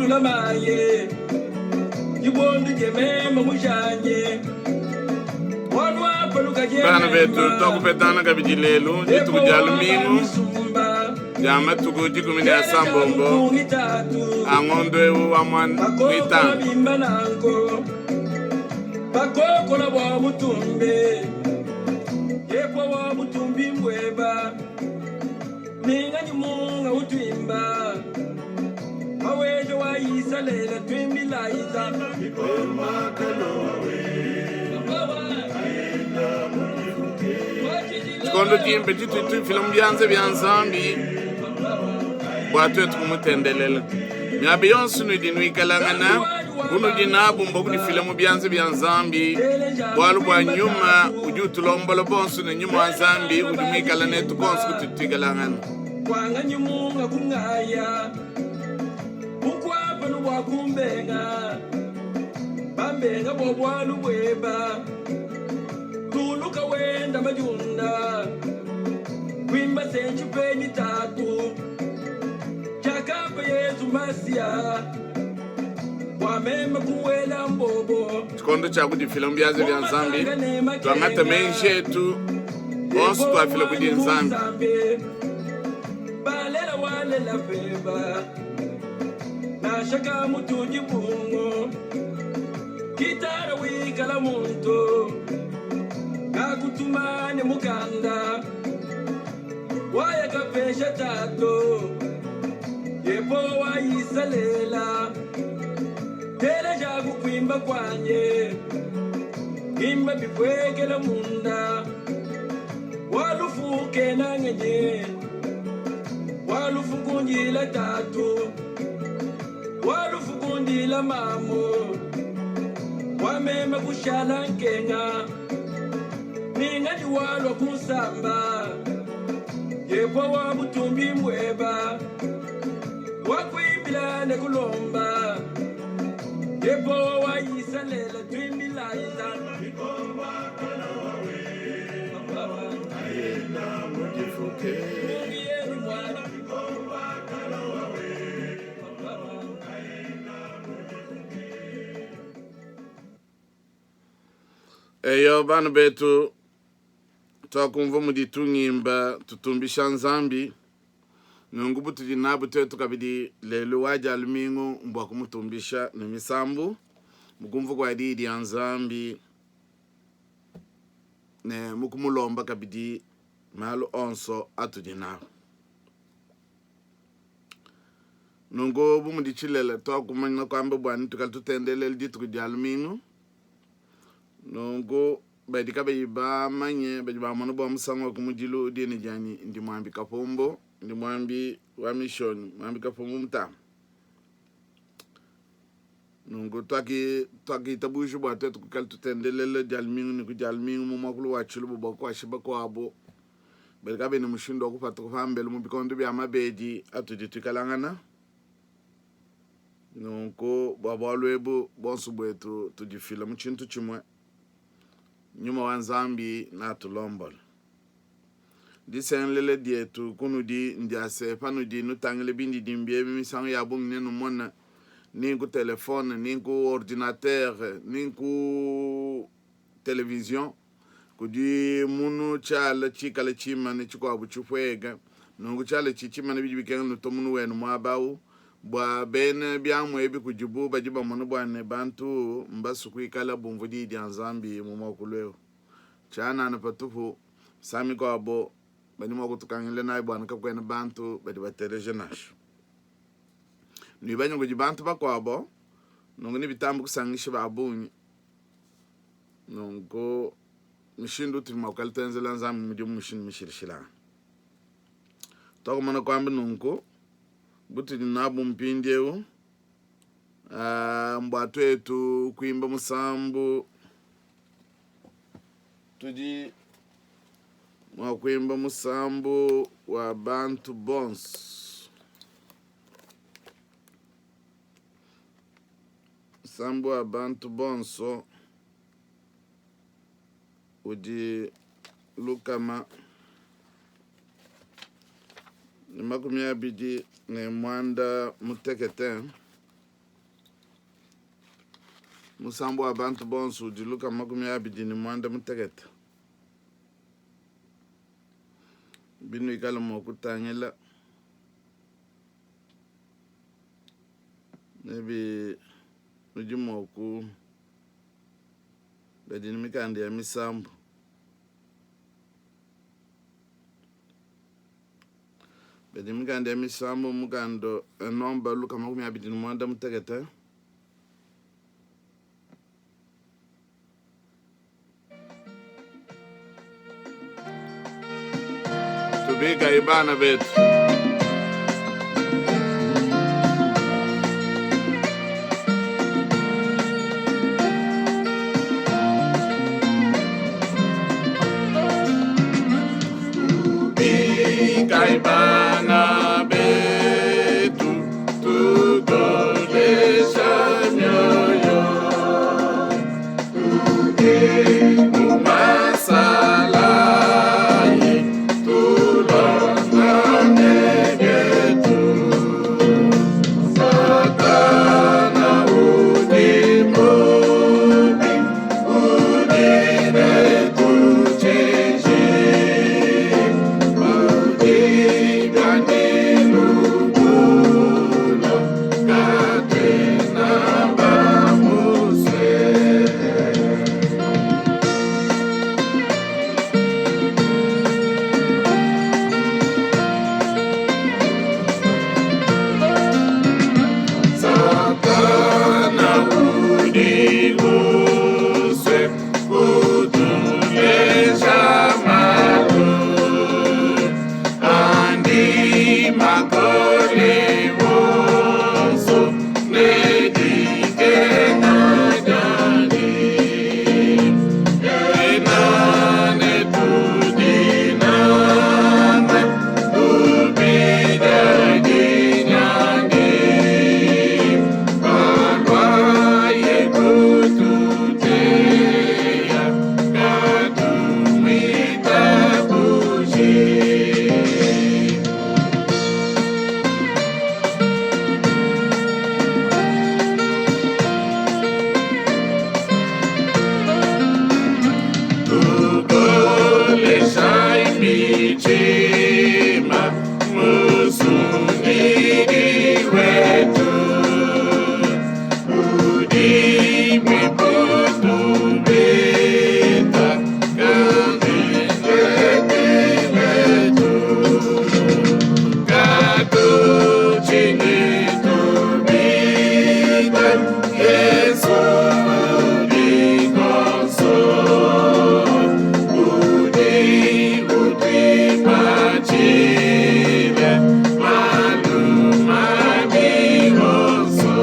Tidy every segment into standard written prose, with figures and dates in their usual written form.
Kululamaye dibondu die meme mujanye bualu apa Bana betu, tuakupetangana kabidi lelu dituku dia lumingu dia matuku dikumi ne asambombo a ngondo eu wa muitanu. Bimba nanko bakokola bua butumbi yepwa wa butumbi mbweba ninganyi munga utwimba mawejo wa Isalela twimbila Nzambi. Tshikondo tshimpe tshitudi tufila mu bianza bia Nzambi bua tuetu kumutendelela. Miaba yonso nudi nuikalangana, bunudi nabu mbua kudifila mu bianza bia Nzambi, bualu bua nyuma udi utulombola bonso ne nyuma wa Nzambi udi muikale netu konso kutudi tuikalangana. Kwanganyi munga kungaya bukwapanu bua kumbenga bambenga bua bualu bweba tuluka wenda majunda kwimba senchipenyi tatu chakamba Yesu Masia wamema kuwela mbobo Tshikondo tshia kudifila mu bianza bia Nzambi, tuangate meji etu onso tuafila kudi Nzambi. Balela walela peba nashaka mutuji bungo kitara wikala muntu kakutumane mukanda waya kapesha tato yepo wayisalela teleja kukwimba kwanye imba bipwekela munda walufuke nangenye walufukundila tatu walufukundila mamo wamema kushala nkenga ningani walwa kunsamba yepwa wa butumbi mbweba wakwimbila ne kulomba yepwa wa Isalela twimbila Nzambi. Eyo bana betu, tuakumvua mudi tungimba tutumbisha Nzambi. Nunku butudi nabu tuetu kabidi lelu wa Dia lumingu mbua kumutumbisha ne misambu mu kumvua kua Diyi dia Nzambi ne mu kumulomba kabidi malu onso atudi nawu. Nunku bu mudi tshilele, tuakumanya kuamba bua ne tuikale tutendelela dituku dia lumingu. Nunku badi kabayi bamanye badi bamona bua musangu wa kumudilu dina dianyi ndi Muambi Kapombo, ndi muambi wa mishonyi Muambi Kapombo Mutamba. Nunku tuaki tuakitabuja bua tuetu kuikala tutendelela dia lumingu ne ku dia lumingu mu muakulu wa tshiluba bua kuasha bakuabu badi kabayi ne mushindu wa kupatuka pambelu mu bikondo bia mabedi atudi tuikalangana. Nunku bua bualu ebu buonso buetu tudifila mu tshintu tshimue, nyuma wa Nzambi natulombole. Disengelela dietu kunudi ndia se, panudi nutangila bindidimbi ebi misangu ya bungi nenumone ni nku telefone, ni nku ordinatere, ni nku television, kudi munu tshiala tshikale tshimane tshikuabu tshipueka. Nunku tshiala tshidi tshimane bidi bikengela nutue munu wenu muaba au bua bena biamu ebi kudibu badi bamona bua ne bantu mbasue kuikala bumvua diyi dia Nzambi mu muakulu eu. Tshianana patupu, misangu mikuabu badi mua kutukangila nayi bua ne kakuena bantu badi bateleja nansha. Nuibanye kudi bantu bakuabu, nunku nebitambe kusankisha ba bungi. Nunku mushindu utudi mua kuikala tuenzela Nzambi mudimu mmushindu mishilashilangane. Tuakumana kuamba nunku, butudi nabu mpindieu mbua tuetu kuimba musambu. Tudi mua kuimba musambu wa bantu bonso. Musambu wa bantu bonso udi 126. Musambu wa bantu bonso udi 238. Binuikala mua kutangila nebi nudi mua ku badi ne mikanda ya misambu. Badi mikanda ya misambu mukanda nomba 238. Tubikayi bana betu. Tubikayi bana betu, tukolesha mioyo. Mumasalayi, tulondane bietu. Satana udi mubi, udi netu tshiji. Udi gani lukuna, katuena bamusue. Satana udi musue kutuleja malu andi makole wonso ne dikenga diandi. Ena ne tudinanga, tupite dinyangi. Palwaye kututeya, katumwitabuji. Tukoleshai mitima, Musungidi wetu. Udi mwikutubeta, kandilete wetu. Katuchini tubita, Yesu udikonso. Udi utwipachile, malu mabi onso.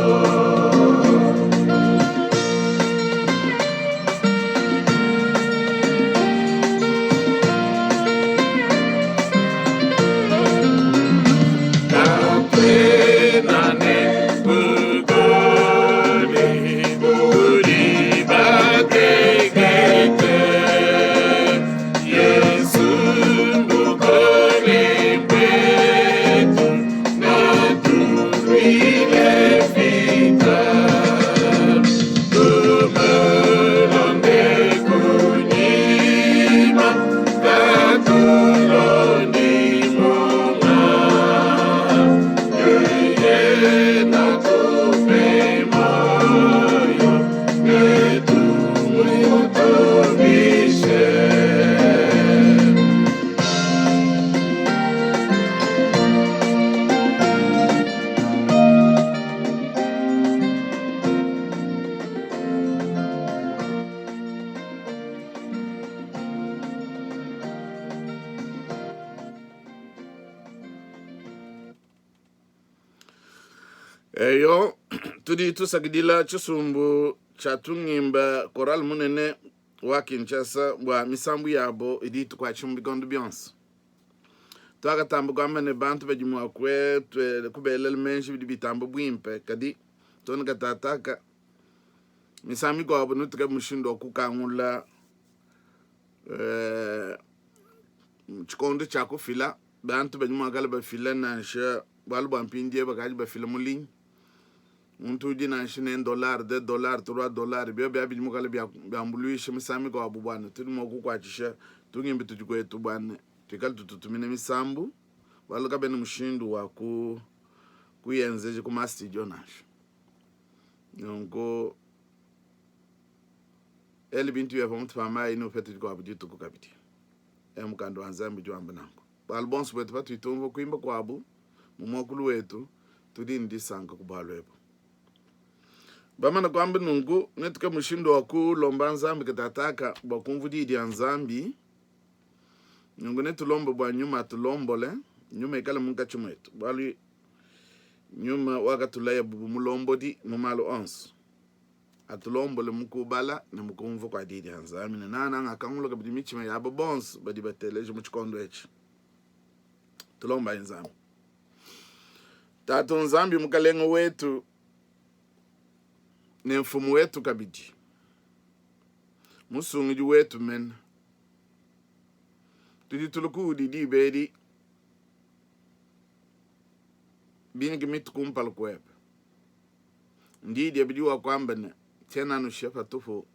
Katwena ne bukole, tudi batekete. Yesu mbukole bwetu, natulwile vita. Tumulonde kunyima, katulondi munga. Yeye natupe moyo, netumutumishe. Eyo, tudi tusakidila tshisumbu tshia tungimba Chorale munene wa Kinshasa bua misambu yabo idi itukuatshisha mu bikondo bionso. Tuakatamba kuamba ne bantu badi mua kubelela meji bidi bitamba buimpe, kadi tona katataka misangu mikuabu nutuke mushindu wa kukangula tshikondo tshia kufila. Bantu badi mua kala bafila nansha bualu bua mpindieu bakadi bafila mu ligne. Muntu udi nansha ne dollar, deux dollars, trois dollars, biobi abi bidi mua kuikala biambuluisha misangu mikuabu bua ne tudi mua kukuatshisha tungimbi tudi kuetu bua ne tuikale tututumina misambu, bualu kabena mushindu wa ku kuyenzeja ku ma studio nansha. Nunku ela bintu bia pamutu pa mayi ne upete dikuabu dituku kabidi. E mukanda wa Nzambi udi wamba nanku. Bualu bonso buetu patudi tumvua kuimba kuabu mu muakulu wetu, tudi ne disanka ku bualu ebu. Bamana kuamba nunku, netuke mushindu wa kulomba Nzambi katataka bua kumvua diyi dia Nzambi. Nunku netulombe bua nyuma atulombole, nyuma ikale munkatshi muetu, bualu nyuma wakatulaya bu mulombodi mu malu onso. Atulombole mu kubala ne mu kumvua kua diyi dia Nzambi, ne nangananga akangula kabidi mitshima ya aba bonso badi bateleja mu tshikondo etshi. Tulombayi Nzambi. Tatu Nzambi, Mukalenge wetu ne Mfumu wetu kabidi, Musungidi wetu mene, tudi tulua kuudi diba edi binyike mitu kumpala kuebe. Ndi diebe diwakuamba ne, Tshiena nushiya patupu,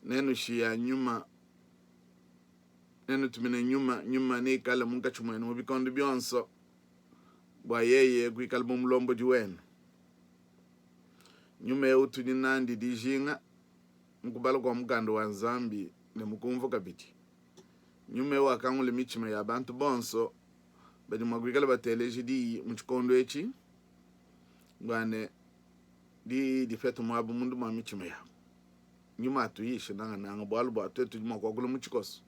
nenushiya nyuma, nenutumine nyuma, nyuma neikale munkatshi muenu mu bikondo bionso, bua yeye kuikala bu mulombodi wenu. Nyuma eu tudi nandi dijinga mu kubala kua mukanda wa Nzambi ne mu kumvua kabidi. Nyuma eu akangule mitshima ya bantu bonso badi mua kuikala bateleje diyi mu tshikondo etshi, bua ne diyi dipete muaba munda mua mitshima yabu. Nyuma atuyishe nangananga bualu bua tuetu tudi mua kuakula mu tshikoso,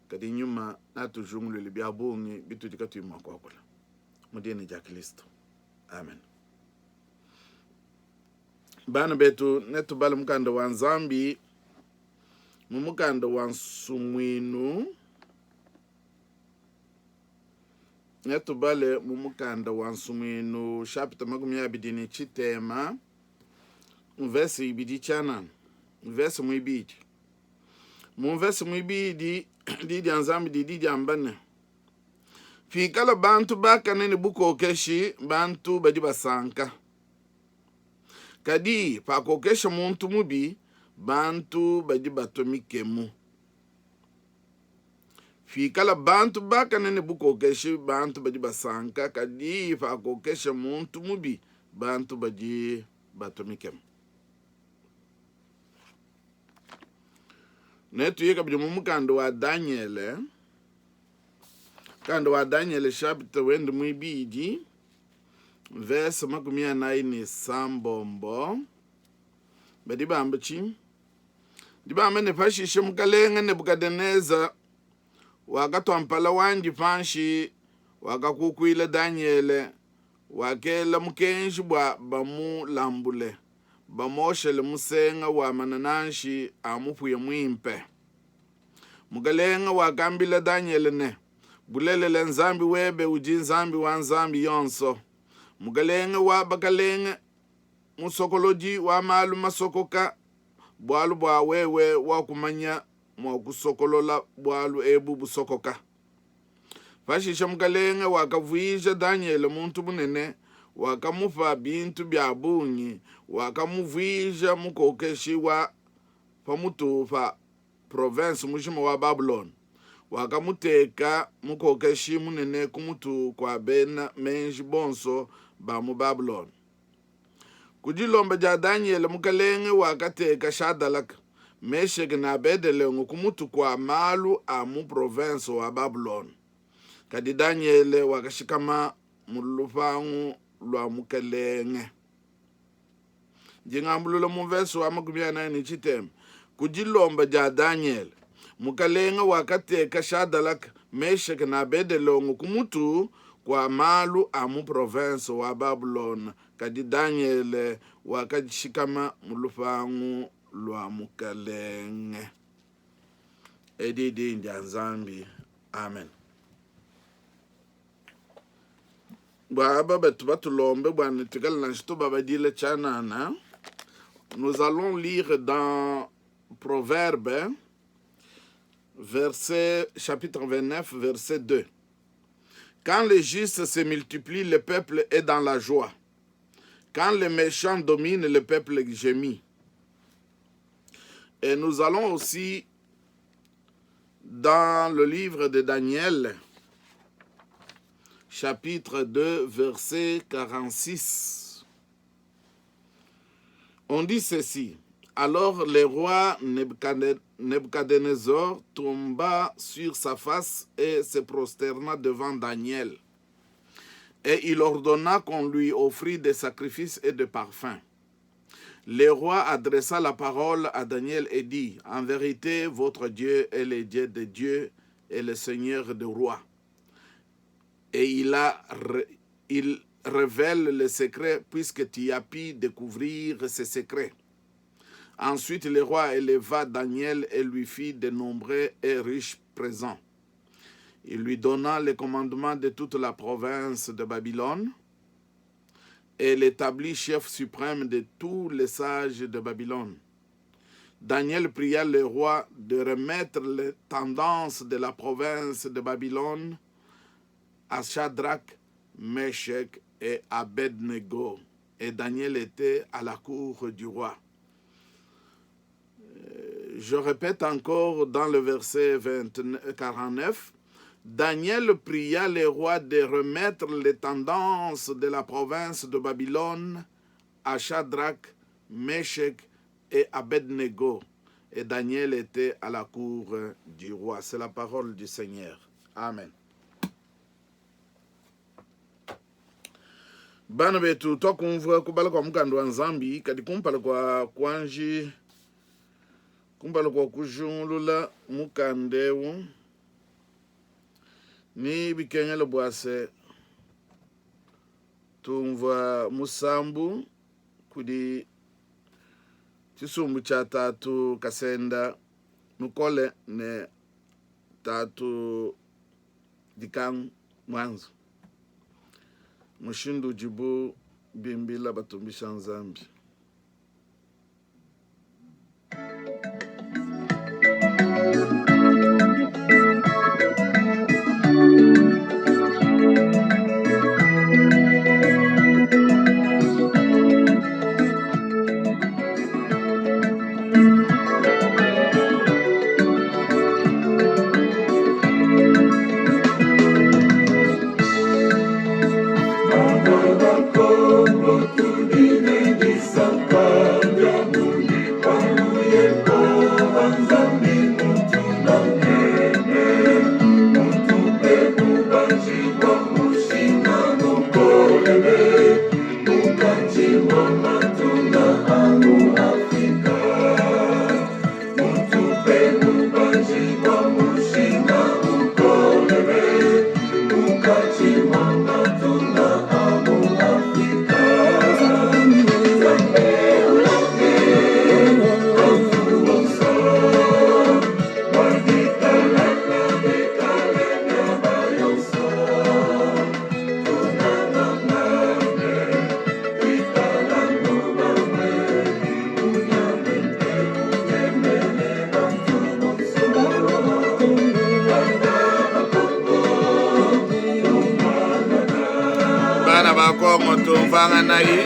kadi nyuma natujunguluile bia bungi bitudi katuyi mua kuakula. Mu dina dia Kristo, amen. Bana betu, netubale mukanda wa Nzambi mu mukanda wa Nsumuinu. Netubale mu mukanda wa Nsumuinu chapitre 23 mvese ibidi tshianana, mvese muibidi. Mu mvese muibidi di dia Nzambi didi diamba ne, Pikala bantu bakane ne bukokeshi, bantu badi basanka. Kadi pakokesha muntu mubi, bantu badi batua mikemu. Pikala bantu bakane ne bukokeshi, bantu badi basanka, kadi pakokesha muntu mubi, bantu badi batua mikemu. Netuye kabidi mu mukanda wa Danyele, mukanda wa Danyele chapitre wende muibidi, verse 46. Badi bamba tshinyi? Badi bamba ne, pashishe mukalenge Nebukadenesa wakatua mpala wandi panshi, wakakukuila Danyele, wakela mukenji bua bamulambule, bamuoshele musenga wa manananshi a mupuya muimpe. Mukalenge wakambila Danyele ne, Bulelela, Nzambi webe udi Nzambi wa nzambi yonso, Mukalenge wa bakalenge, musokolodi wa malu masokoka, bualu bua wewe wakumanya mua kusokolola bualu ebu busokoka. Pashishe mukalenge wakavuija Danyele muntu munene, wakamupa bintu bia bungi, wakamuvuija mukokeshi wa pa mutu pa provense mujima wa Babulona, wakamuteka mukokeshi munene ku mutu kua bena meji bonso ba mu Babulona. Ku dilomba dia Danyele, mukalenge wakateka Shadalaka, Mesheke ne Abedelengo ku mutu kua malu a mu provense wa Babulona. Kadi Danyele wakashikama mu lupangu lua mukalenge. Ndi ngambulula mu mvese wa 43. Ku dilomba dia Danyele, mukalenge wakateka Shadalaka, Mesheke ne Abedelongo ku mutu kua malu a mu provense wa Babulona, kadi Danyele wakashikama mu lupangu lua mukalenge. Edi diyi dia Nzambi. Amen. Bua aba batu batulombe bua ne tuikale nansha tubabadila tshianana, nous allons lire dans Proverbe verset chapitre 29 verset 2. Quand les justes se multiplient, le peuple est dans la joie. Quand les méchants dominent, le peuple gémit. Et nous allons aussi dans le livre de Daniel, chapitre 2, verset 46. On dit ceci. Alors le roi Nebuchadnezzar tomba sur sa face et se prosterna devant Daniel. Et il ordonna qu'on lui offrit des sacrifices et des parfums. Le roi adressa la parole à Daniel et dit, En vérité, votre Dieu est le Dieu des dieux et le Seigneur des rois. Et il révèle les secrets puisque tu as pu découvrir ces secrets. Ensuite, le roi éleva Daniel et lui fit de nombreux et riches présents. Il lui donna le commandement de toute la province de Babylone et l'établit chef suprême de tous les sages de Babylone. Daniel pria le roi de remettre les tendances de la province de Babylone à Shadrach, Meshach et Abednego. Et Daniel était à la cour du roi. Je répète encore dans le verset 29, 49, Daniel pria le roi de remettre les tendances de la province de Babylone à Shadrach, Meshach et Abednego. Et Daniel était à la cour du roi. C'est la parole du Seigneur. Amen. Bana betu twakumvua kubala kua mukanda wa Nzambi kadi kumpala kua kuanji kumpala kua kujungulula mukanda eu ni bikengela bua se tumvua musambu kudi tshisumbu tshia tatu Kasenda Mukole ne tatu Dikangu Mwanzu mushindu udibu bimbila batumbisha Nzambi. Bana ba Kongo tumvanganayi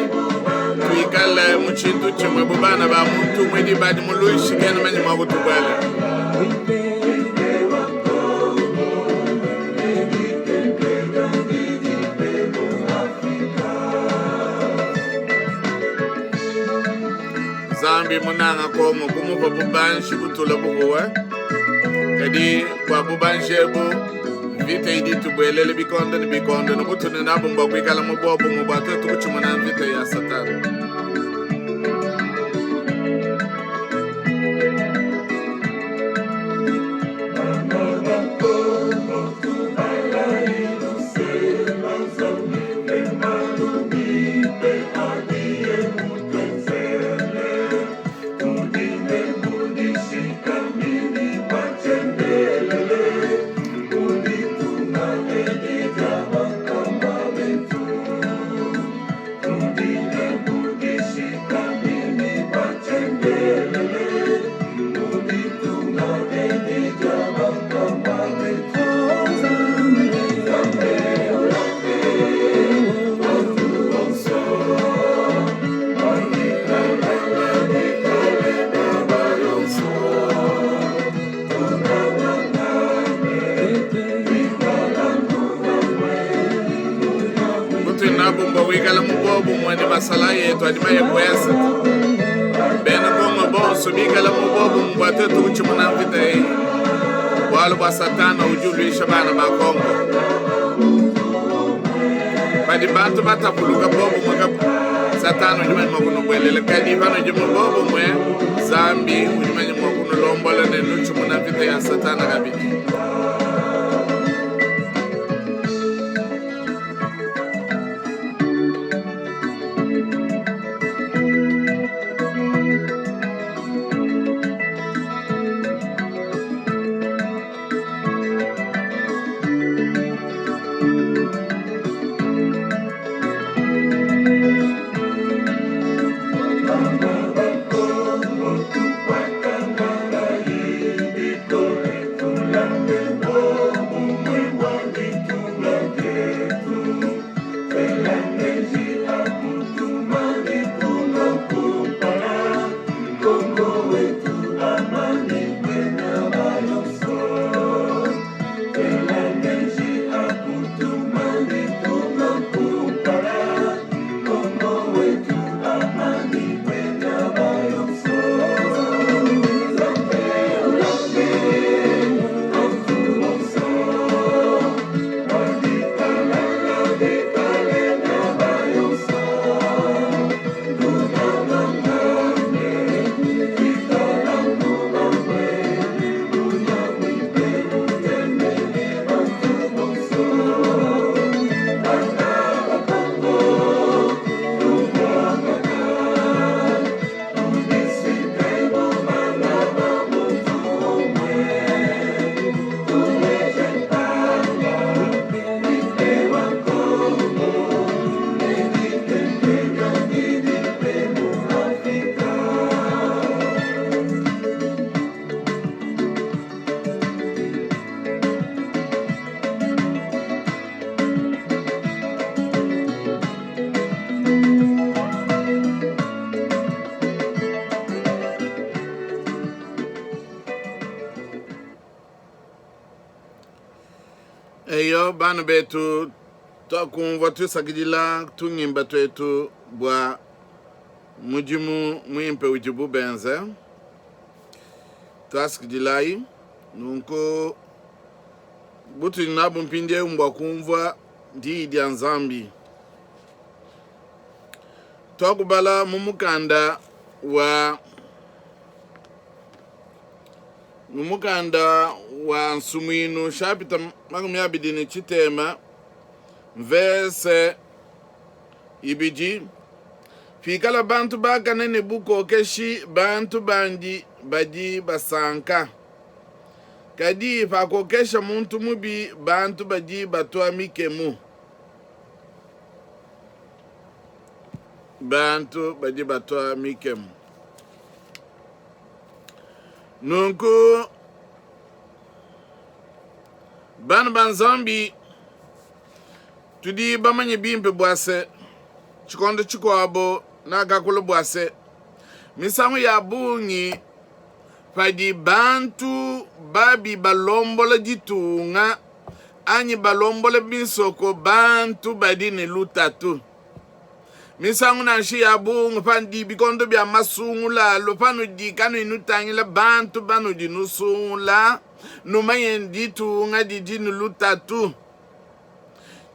tuikale mu tshintu tshimue bu bana ba muntu umue diba adi muluishi kena manye mua kutubuela. Nzambi munanga Kongo kumupa bubanji butula buhuwe kadi bua bubanji ebu mvita idi itubuelele bikondo ne bikondo ne butudi nabu mbua kuikala mu buobumue bua tuetu kutshimuna mvita ya Satana. bobumue ne masalayi etu adi maye ku Est. Bena Kongo bonso bikale mu bobumue bua tuetu kutshimuna mvita eyi, bualu bua Satana udi uluisha bana ba Kongo. Padi bantu batapuluka bobumue kapu, Satana udi manye mua kunubuelela. Kadi panudi mu bobumue, Nzambi udi manye mua kunulombola ne nutshimuna mvita ya Satana kabidi. Eyo, bana betu, tuakumvua tusakidila tungimba tuetu bua mudimu muimpe udibu benze. Tuasakidilayi. Nunku butudi nabu mpindieu mbua kumvua Diyi dia Nzambi. Tuakubala mu mukanda wa mu mukanda wa Nsumuinu shapita 23 mvese 2, Pikala bantu bakane ne bukokeshi, bantu bandi badi basanka. Kadi pakokesha muntu mubi, bantu badi batua mikemu. Bantu badi batua mikemu. Nunku, bana ba Nzambi, tudi bamanye bimpe bua se, tshikondo tshikuabo nakakula bua se, misangu ya bungi padi bantu babi balombola ditunga anyi balombola misoko, bantu badi ne lutatu. Misangu nansha ya bungi padi bikondo bia masungula alua, panudi kanuyi nutangila bantu banudi nusungula, numanye ditunga didi ne lutatu.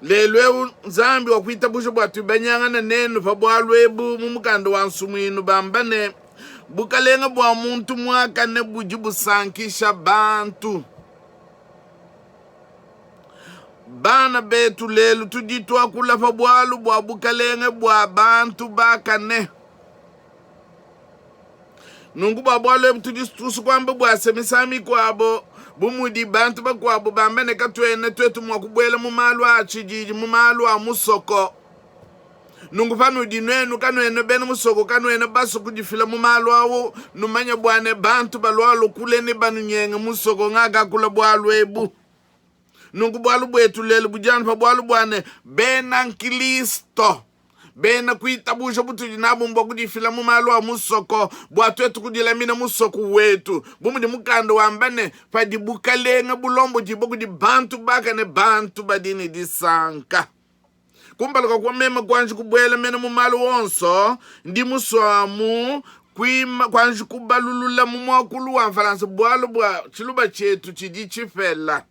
Lelu eu Nzambi wakuitabuja bua tubanyangane nenu pa bualu ebu mu mukanda wa Nsumuinu, bamba ne, Bukalenge bua muntu muakane budi busankisha bantu. Bana betu, lelu tudi tuakula pa bualu bua bukalenge bua bantu bakane. Nunku bua bualu ebu tudi tusua kuamba bua se misangu mikuabo, bu mudi bantu bakuabo bamba ne, katuena tuetu mua kubuela mu malu a tshididi, mu malu a musoko. Nunku panudi nuenu kanuena bena musoko, kanuena basue kudifila mu malu au, numanye bua ne bantu balualua kule ne banunyenge musoko. Ngakakula bualu ebu. Nunku bualu buetu lelu budi anu pa bualu bua ne bena nkristo bena kuitabuja butudi nabu mbua kudifila mu malu a musoko bua tuetu kudilamina musoko wetu, bu mudi mukanda wamba ne, padi bukalenge bulombodibua kudi bantu bakane, bantu badi ne disanka. Kumpala kua meme kuanji kubuela mene mu malu onso, ndi musue amu kuima, kuanji kubalulula mu muakulu wa Mfalansa bualu bua tshiluba tshietu tshidi tshipela.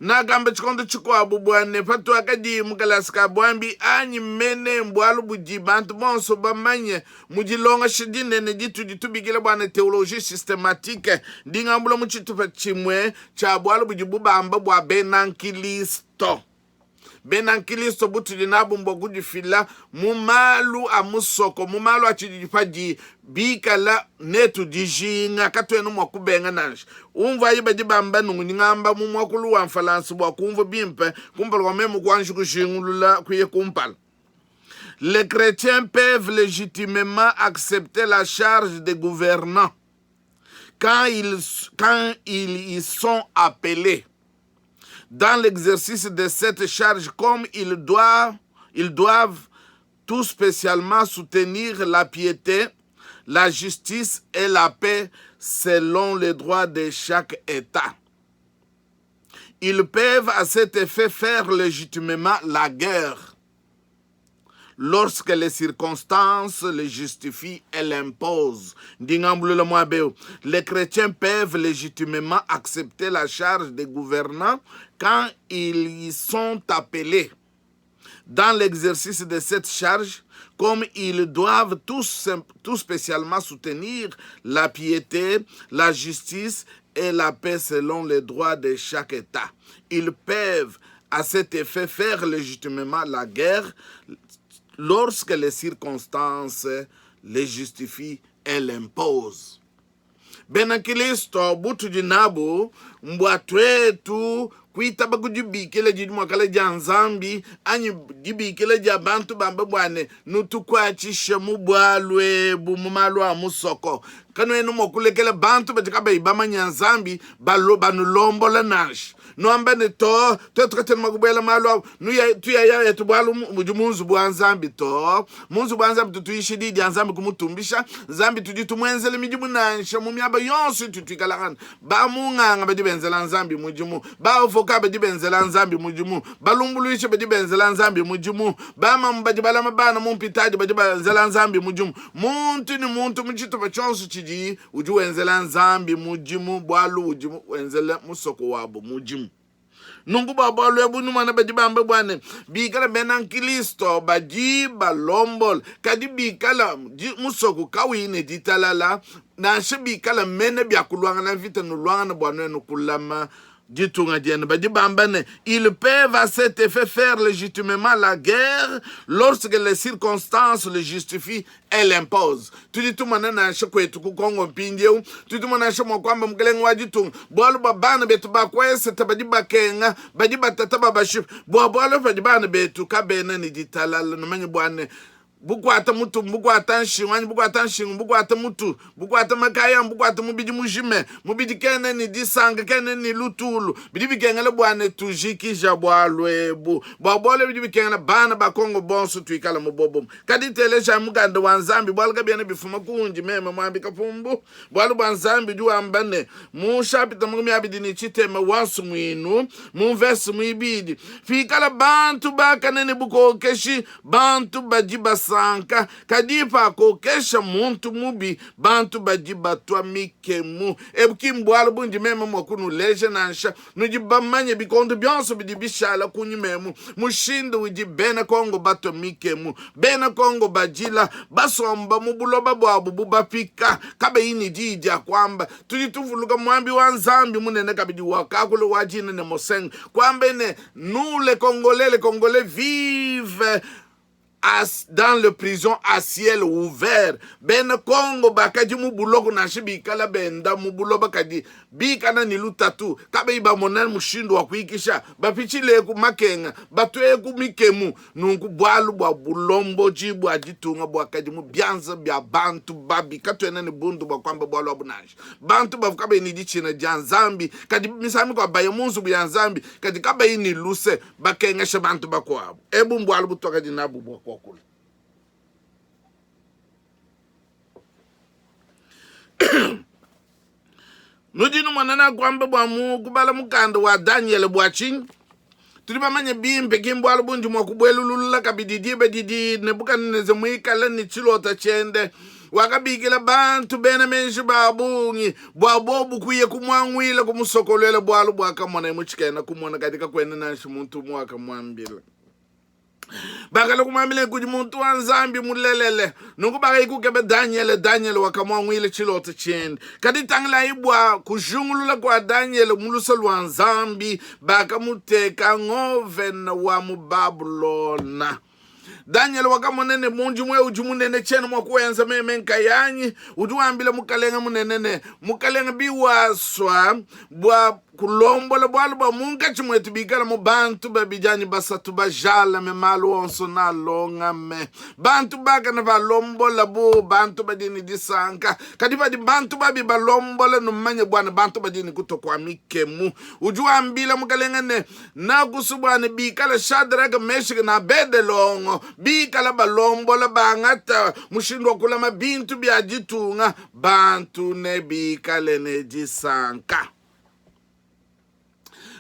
Nakamba tshikondo tshikuabu bua ne patuakadi mu kalasa ka buambi anyi mene mbualu budi bantu bonso bamanye mu dilongesha dinene ditudi tubikila bua ne theologie systematique. Ndi ngambula mu tshitupa tshimue tshia bualu budibu bamba bua bena nkristo. Bena nkristo butudi nabu mbua kudifila mu malu a musoko, mu malu a tshididi padi bikala netu dijinga, katuena mua kubenga nansha. Umvuayi badi bamba nunku, ndi ngamba mu muakulu wa Mfalansa bua kumvua bimpe kumpala kua meme kuanji kujingulula kuya kumpala. Les chretiens peuvent légitimement accepter la charge de gouvernants quand ils, quand ils y sont appelés. Dans l'exercice de cette charge, comme ils doivent, ils doivent tout spécialement soutenir la piété, la justice et la paix selon les droits de chaque État. Ils peuvent à cet effet faire légitimement la guerre lorsque les circonstances le justifient et l'imposent. Les chrétiens peuvent légitimement accepter la charge des gouvernants quand ils y sont appelés. Dans l'exercice de cette charge, comme ils doivent tous, tout spécialement soutenir la piété, la justice et la paix selon les droits de chaque État. Ils peuvent à cet effet faire légitimement la guerre lorsque les circonstances les justifient et l'imposent. Bena Kristo butudi nabu mbua tuetu kuitaba ku dibikila didi mua kala dia Nzambi anyi dibikila dia bantu bamba bua ne, nutukuatshishe mu bualu ebu mu malu a musoko. Kanuena mua kulekela bantu badi kabayi bamanya Nzambi banulombola nansha. Nuamba ne, to, tuetu katuena mua kubuela malu abu, nuya tuyaya etu bualu mudi mu nzubu wa Nzambi. To, mu nzubu wa Nzambi tutuyisha diyi dia Nzambi, kumutumbisha Nzambi, tudi tumuenzela midimu nansha mu miaba yonso itu tuikalangana. Ba munganga badi benzela Nzambi mudimu, ba avocat badi benzela Nzambi mudimu, balumbuluishi badi benzela Nzambi mudimu, ba mamu badi balama bana mu mpitadi badi benzela Nzambi mudimu. Muntu ne muntu mu tshitupa tshionso tshidiyi udi wenzela Nzambi mudimu bualu udi wenzela musoko wabu mudimu. Nunku bua bualu ebu numona badi bamba bua ne bikala bena nkristo badi balombola, kadi bikala musoko kauyi ne ditalala, nansha bikala mene bia kuluangana mvita, nuluangana bua nuenu kulama ditunga dienu. Badi bamba ne ils peuvent à cet effet faire légitimement la guerre lorsque les circonstances le justifient et l'imposent. Tudi tumona nansha kuetu ku Congo mpindieu, tudi tumona nansha mua kuamba mukelenge wa ditunga, bualu bua bana betu ba ku esete badi bakenga, badi batata babashipa, bua bualu padi bana betu kabena ne ditalala. Numanye bua ne bukuata mutu bukuata nshingu anyi bukuata nshingu bukuata mutu bukuata makaya bukuata mubidi mujime mubidi kena ne disanka kena ne lutulu bidi bikengela bua ne tujikija bualu ebu bua bualu bidi bikengela bana ba Kongo bonso tuikala mu bobumue Kadi teleja mukanda wa Nzambi, bualu kabiena bifuma kundi meme muambi kapumbu. Bualu bua Nzambi udi wamba ne, mu shapita 23 wa Nsumuinu, mu mvese muibidi, pikala bantu bakane ne bukokeshi, bantu badi basanka, kadi pakokesha muntu mubi, bantu badi batua mikemu. Ebu ki mbualu bundi meme mua kunuleja nansha. Nudi bamanye bikondo bionso bidi bishala kunyima emu mushindu udi bena Kongo batua mikemu, bena Kongo badila, basomba mu buloba buabu bu bapika, kabayi ne diyi dia kuamba. Tudi tuvuluka muambi wa Nzambi munene kabidi wakakula wa dina ne Moseng, kuambe ne, Nous les Congolais, les Congolais vivent as, dans le prison à ciel ouvert. Bena Kongo bakadi mu buloko nansha bikala benda mu buloba kadi bikala ne lutatu kabayi bamona mushindu wa kuikisha, bapitshileku makenga, batueku mikemu. Nunku bualu bua bulombodi bua ditunga buakadi mu bianza bia bantu babi. Katuena ne bundu bua kuamba bualu abu nansha. Bantu bavua kabayi ne ditshina dia Nzambi, kadi misangu mikuabu baya mu nzubu ya Nzambi kadi kabayi ne luse, bakengesha bantu bakuabu. Ebu mbualu butuakadi nabu bua kuakula. Nudi numona nakuamba bua mu kubala mukanda wa Danyele bua tshinyi? Tudi bamanye bimpe, ki mbualu bundi mua kubuelulula kabidi diba didi Nebukadneza muikale ne tshilota tshiende. Wakabikila bantu bena meji ba bungi bua bobu kuya kumuanguila, kumusokoluela bualu buakamonaye mu tshikena kumona, kadi kakuena nansha muntu umue wakamuambila. Bakalua kumuambila ne, kudi muntu wa Nzambi mulelele. Nunku bakaya kukeba Danyele. Danyele wakamuanguila tshilota tshiende. Kadi tangilayi, bua kujingulula kua Danyele mu luse lua Nzambi, bakamuteka ngovena wa mu Babulona. Danyele wakamona ne, mudimu eu udi munene, tshiena mua kuwenza meme nkayanyi. Udi wambila mukalenge munene ne, Mukalenge, biwasua bua kulombola bualu bua munkatshi muetu bikala mu bantu babidi anyi basatu bajalame, malu onso nalongame. Bantu bakane balombola bu bantu badi ne disanka, kadi padi bantu babi balombola, numanye bua ne bantu badi ne kutua kua mikemu. Udi wambila mukalenge ne, Nakusua bua ne bikala Shadrake, Meshake ne Abedelongo bikala balombola, bangata mushindu wa kulama bintu bia ditunga, bantu nebikale ne disanka.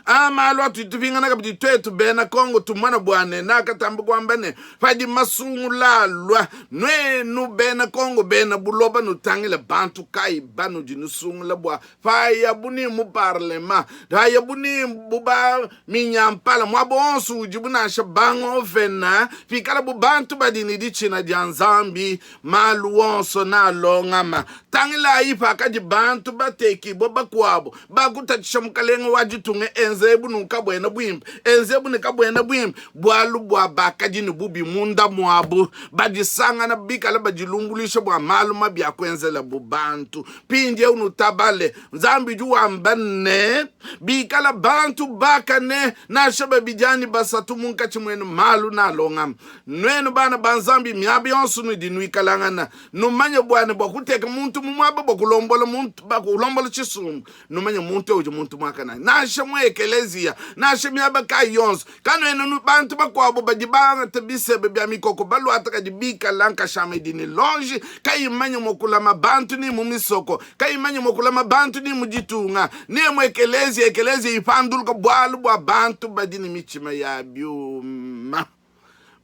Aa malu atudi tupingana kabidi tuetu bena Kongo tumona bua ne nakatamba kuamba ne padi masungula alua, nuenu bena Kongo bena buloba nutangile bantu kayi banudi nusungula bua payabu ni mu parlema, payabu ni bu ba minyampala, muaba onso udibu nansha bangovena, pikalabu bantu badi ne ditshina dia Nzambi, malu onso nalongama. Tangilayi pakadi bantu batekibua bakuabu bakutatshisha mukalenge wa ditunga, enzebu nunku kabuena buimpe, enzebu ne kabuena buimpe, bualu bua bakadi ne bubi munda muabu, badisangana bikale badilumbuluisha bua malu mabi akuenzelabu bantu. Mpindieu nutabale, Nzambi udi wamba ne, Bikala bantu bakane, nansha babidi anyi basatu munkatshi muenu, malu nalongama. Nuenu bana ba Nzambi, miaba yonso nudi nuikalangana, numanye bua ne bua kuteka muntu mu muaba bua kulombola muntu, bua kulombola tshisumbu, numanye muntu eu udi muntu muakane, nansha mu ekeleziya, nansha miaba kayi yonso. Kanuena nu bantu bakuabo badi bangata biseba bia mikoko baluata kadi bikala nkashama idi ne lonji, kayimanye mua kulama bantu ni mu misoko, kayimanye mua kulama bantu ni mu ditunga, ni mu ekeleziya, ekeleziya ipanduluka bualu bua bantu badi ne mitshima ya biuma.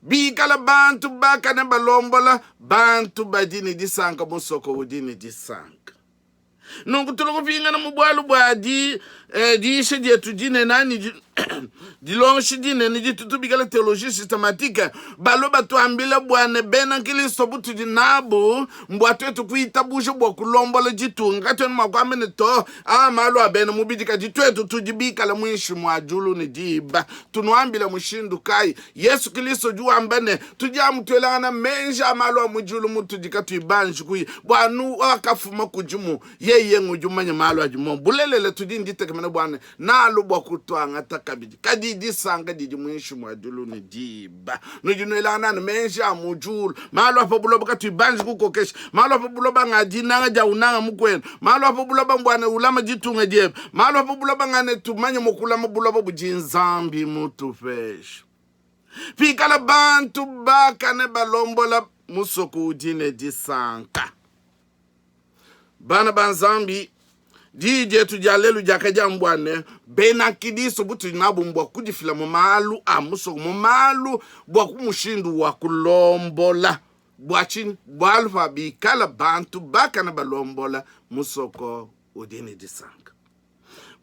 Bikala bantu bakane balombola, bantu badi ne disanka, musoko udi ne disanka. Nunku tuli kupingana mu bualu bua di, eh, diyisha dietu dinene anyi di, dilongesha dinene ditu tubikila theologie systematique. Balue batuambila bua ne bena nkristo butudi nabu mbua tuetu kuitabuja bua kulombola ditunga. Katuena mua kuamba ne to a malu a bena mubidi, kadi tuetu tudi bikale muinshi mua diulu ne diba. Tunuambila mushindu kayi? Yesu Kristo udi wamba ne, tudi amu tuelangana meji a malu a mu diulu mutudi katuyi banji kuya, bua anu wakafuma kudimu yeye ngudi mumanye malu adi momu. Bulelela, tudi ne ditekemena bua ne, nalu bua kutuangata kabidi. Kadi disanka didi muinshi mua diulu ne diba. Nudi nuelangana anu meji a mu diulu, malu a pa buloba katuyi banji kukokesha. Malu a pa buloba nga dinanga dia unanga mukuenu. Malu a pa buloba mbua ne ulama ditunga diebe. Malu a pa buloba nga ne tumanye mua kulama buloba budi Nzambi mutupeshe. Pikala bantu bakane balombola musoko udi ne disanka. Bana ba Nzambi, diyi dietu dia lelu diakadi amu bua ne bena Kilisto butudi nabu mbua kudifila mu malu a musoko, mu malu bua ku mushindu wa kulombola. Bua tshinyi? Bualu pa bikala bantu bakane balombola musoko udi ne disanka.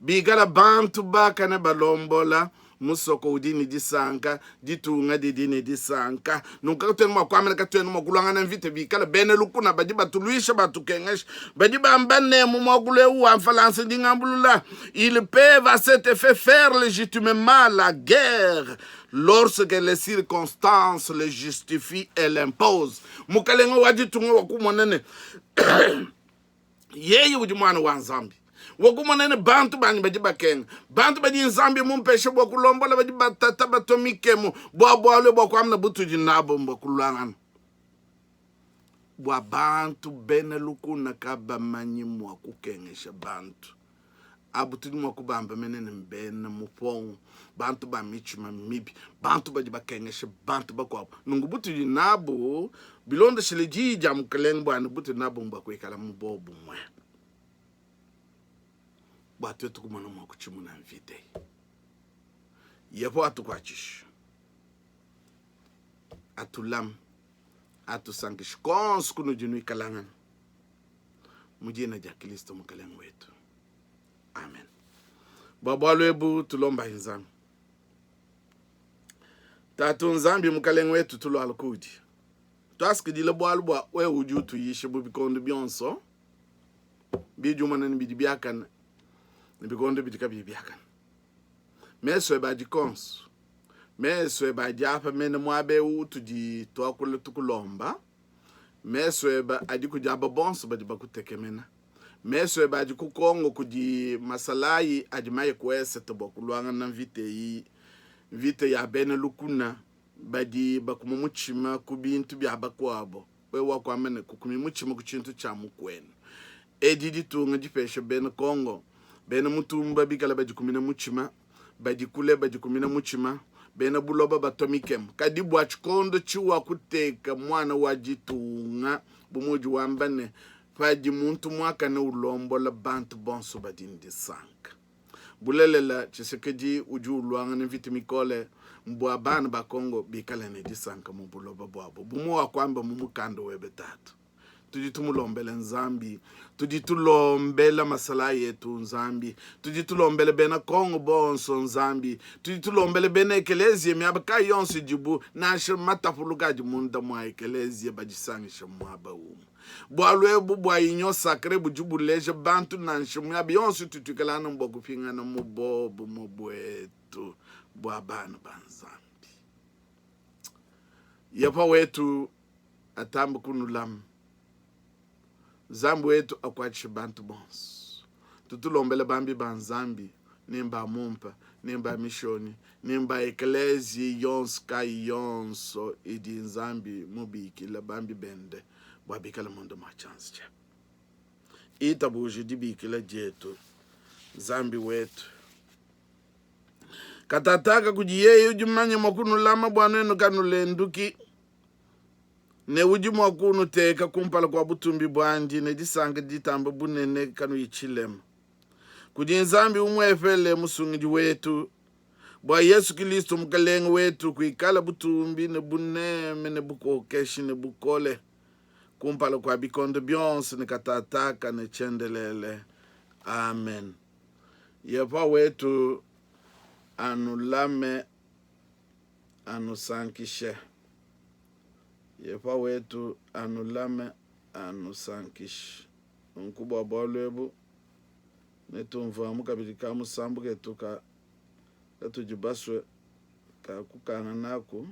Bikala bantu bakane balombola musoko udi ne disanka, ditunga didi ne disanka. Nunku katuena mua kuamba ne katuena mua kuluangana mvita bikala bena lukuna badi batuluisha, batukengesha. Badi bamba ne mu muakulu eu wa Mfalansa ndi ngambulula, ils peuvent à cet effet faire légitimement la guerre lorsque les circonstances le justifient et l'imposent. Mukalenge wa ditunga wakumona ne yeye udi muana wa Nzambi wakumona ne bantu banyi badi bakenga, bantu badi Nzambi mumpeshe bua kulombola badi batata batua mikemu bua bualu bua kuamna butudi nabo mbua kuluangana bua bantu bena lukuna kabamanyi mua kukengesha bantu abu. Tudi mua kubamba mene ne mbena mupongo, bantu ba mitshima mibi, bantu badi bakengesha bantu bakuabu. Nunku butudi nabu bilondeshile diyi dia Mukelenge bua ne butudi nabu mbua kuikala mu buobumue bua tuetu kumona mua kutshimuna mvita eyi. Yehowa atukuatshishe, atulame, atusankishe konso kunudi nuikalangana mu dina dia Kristo Mukalenge wetu. Amen. Bua bualu ebu tulombayi Nzambi. Tatu Nzambi Mukalenge wetu, tuluala kudi tuasakidila bualu bua wewe udi utuyisha bu bikondo bionso bidi umona ne bidi biakane ne bikondo bidi kabiyi biakane. Mesu ebe adi konso, mesu ebe adi apa mene muaba eu utudi tuakula tukulomba, mesu ebe adi kudi aba bonso badi bakutekemena, mesu ebe adi ku Kongo kudi masalayi adi maye ku esete bua kuluangana mvita eyi, mvita ya bena lukuna badi bakuma mutshima ku bintu bia bakuabo. Wewe wakuamba ne, Kukumi mutshima ku tshintu tshia mukuenu. Edi ditunga dipesha bena Kongo, bena mutumba bikala badikumina mutshima, badi kule badikumina mutshima, bena buloba batua mikemu. Kadi bua tshikondo tshiwakuteka muana wa ditunga, bu muudi wamba ne, Padi muntu muakane ulombola bantu bonso badi ne disanka. Bulelela, Tshisekedi udi uluangana mvita mikole bua bana ba Congo bikale ne disanka mu buloba buabu, bu muwakuamba mu mukanda webe Tatu. Tudi tumulombela Nzambi, tudi tulombela masalayi etu Nzambi, tudi tulombela bena Congo bonso Nzambi, tudi tulombela bena ekeleziya miaba kayi yonso idibu, nansha matapuluka adi munda mua ekeleziya badisangisha muaba umue. Bualu ebu bua union sacree budi buleja bantu nansha miaba yonso itutuikala anu bua kupingana mu bobumue buetu bua bana ba Nzambi. Yehowa wetu atambe kunulama. Nzambi wetu akuatshishe bantu bonso. Tutulombele bambi ba Nzambi ni mba mumpa ni mba mishoni ni mba ekelezi yonso kayi yonso idi Nzambi mubikila bambi bende bua bikale munda mua tshianza tshiebe. Itabuje dibikila dietu, Nzambi wetu. Katataka kudi yeye udi mumanye mua kunulama bua nuenu kanulenduki, ne udi mua kunuteka kumpala kua butumbi buandi ne disanka ditambe bunene kanuyi tshilema. Kudi Nzambi umuepele Musungidi wetu, bua Yesu Kilisto Mukelenge wetu, kuikala butumbi ne buneme ne bukokeshi ne bukole kumpala kua bikondo bionso ne katataka ne tshiendelele. Amen. Yehowa wetu anulame, anusankishe. Yehowa wetu anulame, anusankishe. Nunku bua bualu ebu netumvuamu kabidi ka musambu ketu ka katudi basue ka kukanga naku.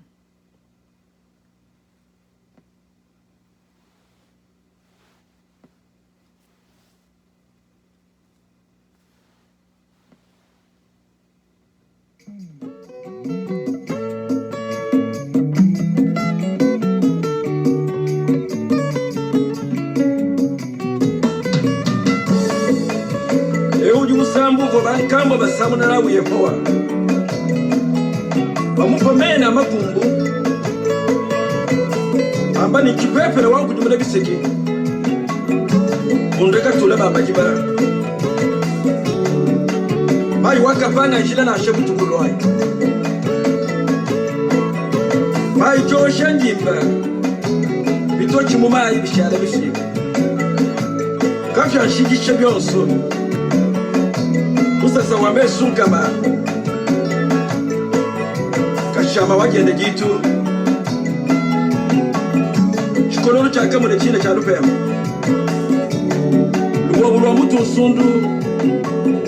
Eu udi musambu uvua bankambua basamuna nawu Yehowa, bamupa mena a makumbu, amba ne tshipepele wankudimuna biseki, bunda katula ba majiba. Mayi wakapanga njila nansha butuku luayi. Mayi tshiosha ndimba bitotshi mu mayi bishala bifika. Kapia nshikisha bionso. Musasa wa mesu nkama. Kashama wagenda ditu. Tshikololo tshiakamuna tshina tshia lupemba. Lubobo lua mutu nsundu.